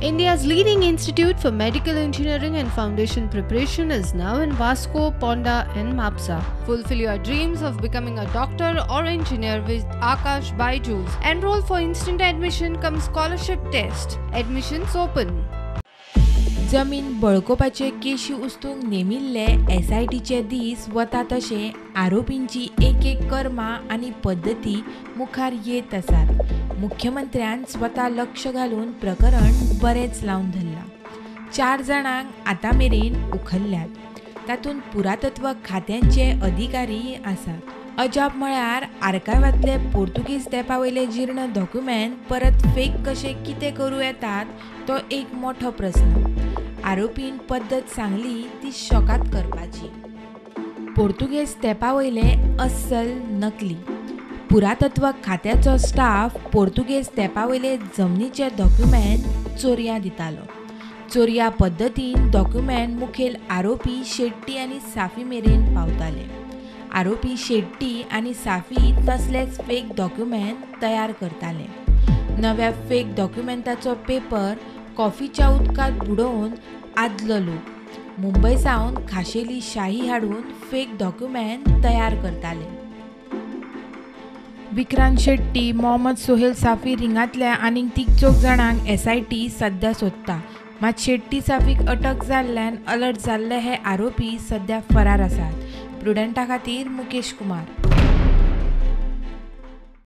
India's leading institute for medical engineering and foundation preparation is now in Vasco, Ponda and Mapsa. Fulfill your dreams of becoming a doctor or engineer with Aakash Byju's. Enroll for instant admission cum scholarship test. Admissions open. जमीन बळकोवपाचे केशी उस्तूंक नेमिल्ले एसआयटीचे दीस वता तशे आरोपींची एक एक कर्मां आनी पद्दती मुखार येत आसात. मुख्यमंत्र्यान स्वता लक्ष घालून प्रकरण बरेंच लावन धरलां. 4 जाणांक आतां मेरेन उखल्ल्यात, तातूंत पुरातत्व खात्यांचे अधिकारी आसात. अजाप म्हळ्यार आर्कायव्हांतले पोर्तुगीज तेंपा वयले जीर्ण डॉक्युमेंट परत फेक कशे कितें करूं येतात तो एक मोठो प्रस्न. आरोपीन पद्दत सांगली ती शॉकात करपाची. पोर्तुगेज तेंपा वयले अस्सल नकली. पुरातत्व खात्याचो स्टाफ पोर्तुगेज तेंपा वयले जमनीचे डॉक्युमेंट चोरयां दितालो. चोरया पद्दतीन डॉक्युमेंट मुखेल आरोपी शेट्टी आनी साफी मेरेन पावताले. आरोपी शेट्टी आनी साफी तसलेच फेक डॉक्युमेंट तयार करताले. नव्या फेक डॉक्युमेंटाचो पेपर कॉफीच्या उदकांत बुडोवन आदलो लोक मुंबय सावन खाशेली शाही हाडून फेक डॉक्युमेंट तयार करताले. विक्रांत शेट्टी, मोहम्मद सोहेल साफी रिंगांतल्या आनीक 3-4 जाणांक एसआयटी सद्या सोदता. मात शेट्टी साफीक अटक जाल्ल्यान अलर्ट जाल्ले हे आरोपी सद्या फरार आसात. प्रुडंटा खातीर मुकेश कुमार.